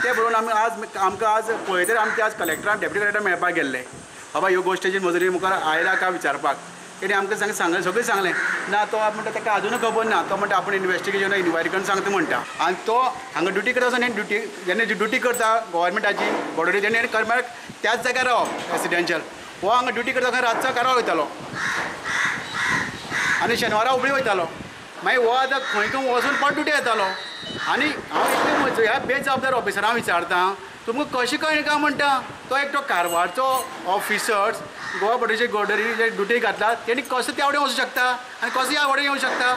ते बरोवन आमी आज आमकां आज पळयतरी आमचे आज कलेक्टरान डेप्युटी कलेक्टर मेळपाक गेल्ले, बाबा ह्यो गोश्टीची मजुरी मुखार आयला काय विचारपाक. तेणी आमकां सांगलें सगळें सांगलें ना, तो म्हणटा ताका अजुनूय खबर ना, तो म्हणटा आपूण इन्वेस्टिगेशन इन्क्वायरी करून सांगता म्हणटा. आनी तो हांगा ड्युटी करता आसतना ड्युटी जेन्ना ड्युटी करता गव्हर्मेंटाची बॉर्डरी तेणी करपाक त्याच जाग्यार रावप रेसिडेन्शियल. हो हांगा ड्युटी करता आसतना रातचो कारवार वयतालो आनी शेनवारा हुबळी वयतालो. मागीर हो आतां खंय खंय वचून परत ड्युटी येतालो. आनी हांव इतलें ह्या बेजबाबदार ऑफिसरांक विचारता, तुमकां कशें कळ्ळें काय म्हणटा, तो एकटो कारवारचो ऑफिसर्स गोवा बॉर्डरीचे बॉर्डरी ड्युटी घातला तेणी कसो त्या वटेन वचूं शकता आनी कसो ह्या वटेन येवं शकता.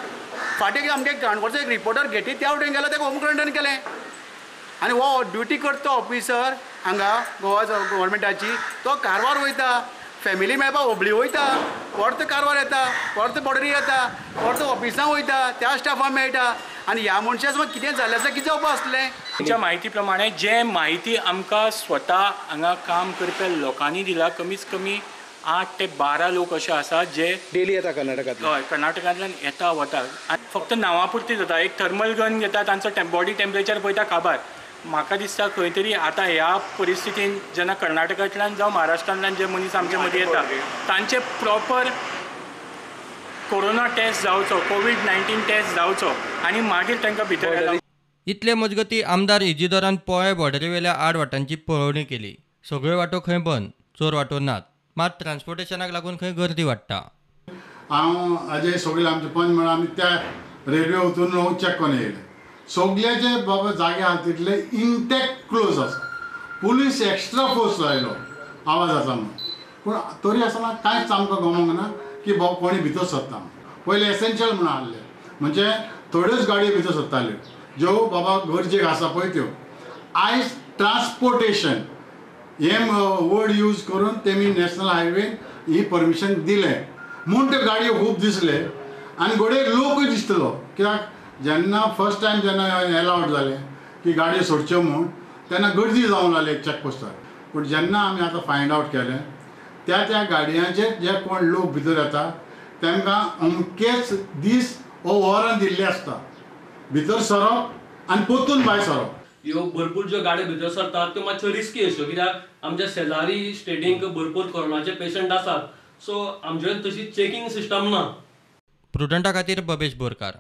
फाटीं आमगे काणकोणचो एक रिपोर्टर घेटी त्या वटेन गेलो, ताका होम क्वॉरंटायन केलें. आनी हो ड्युटी करता ऑफिसर हांगा गोवा गव्हर्मेंटाची, तो कारवार वयता, फॅमिली मेळपाक हुबळी वयता, परत कारवार येता, परत बॉर्डरी येता, परत ऑफिसां वयता, त्या स्टाफाक मेळटा. आनी ह्या मनशाक मागीर कितें जालें आसल्यार कितें जावपा आसलें. तुमच्या म्हायती प्रमाणे जे म्हायती आमकां स्वता हांगा काम करपी लोकांनी दिला, कमीत कमी 8 ते 12 लोक अशे आसात जे डेली येता कर्नाटकांतल्यान. हय, कर्नाटकांतल्यान येता वता आनी फक्त नांवा पुरती जाता. एक थर्मल गन घेता, तांचो बॉडी टेम्परेचर पळयता काबार. म्हाका दिसता खंय तरी आतां ह्या परिस्थितीन जेन्ना कर्नाटकांतल्यान जावं महाराष्ट्रांतल्यान जे मनीस आमचे मदीं येता तांचे प्रॉपर कोरोना टेस्ट जावचो, कोवीड-19 टेस्ट जावचो आनी मागीर तांकां भितर. इतले मजगती आमदार इजिदोरान पोळे बॉर्डरीवेल्या 8 वाटांची पळोवणी केली. सगळ्यो वाटो खंय बंद, चोर वाटो नात, मात ट्रान्सपोर्टेशनाक लागून खंय गर्दी वाडटा. हांव अजय सगळे आमचे पंच म्हणून आमी त्या रेल्वे वचून चॅक करून येयले. सगळ्याचे बाबा जागे आहा तितले इंटॅक्ट क्लोज आसा. पुलीस एक्स्ट्रा फोर्स लायलो आवाज आसा म्हणून, पूण तरी आसतना कांयच आमकां गमोंक ना की बाबा कोणी भितर सरता. पयले एसेन्शियल म्हणून आहले, म्हणजे थोड्योच गाडयो भितर सरताल्यो ज्यो बाबा गरजेक आसा पळय त्यो. आयज ट्रान्सपोर्टेशन हे वर्ड यूज करून तेमी नॅशनल हायवे ही परमिशन दिलें म्हूण त्यो गाडयो खूब दिसले आनी घडये लोकूय दिसतलो. कित्याक जेन्ना फर्स्ट टायम जेन्ना एलावड जालें की गाडयो सोडच्यो म्हूण तेन्ना गर्दी जावंक लागली एक चॅकपोस्टार. पूण जेन्ना आमी आतां फायंड आवट केलें त्या त्या गाडयांचेर जे कोण लोक भितर येता तांकां अमकेच दीस वो वरां दिल्ली आसता भितर सरप आनी परतून भायर सरप. ह्यो भरपूर ज्यो गाडयो भितर सरतात त्यो मातश्यो रिस्की अश्यो, कित्याक आमच्या शेजारी स्टेटींक भरपूर कोरोनाचे पेशंट आसात. सो आमचे कडेन तशी चॅकींग सिस्टम ना. प्रुडंटा खातीर बबेश बोरकार.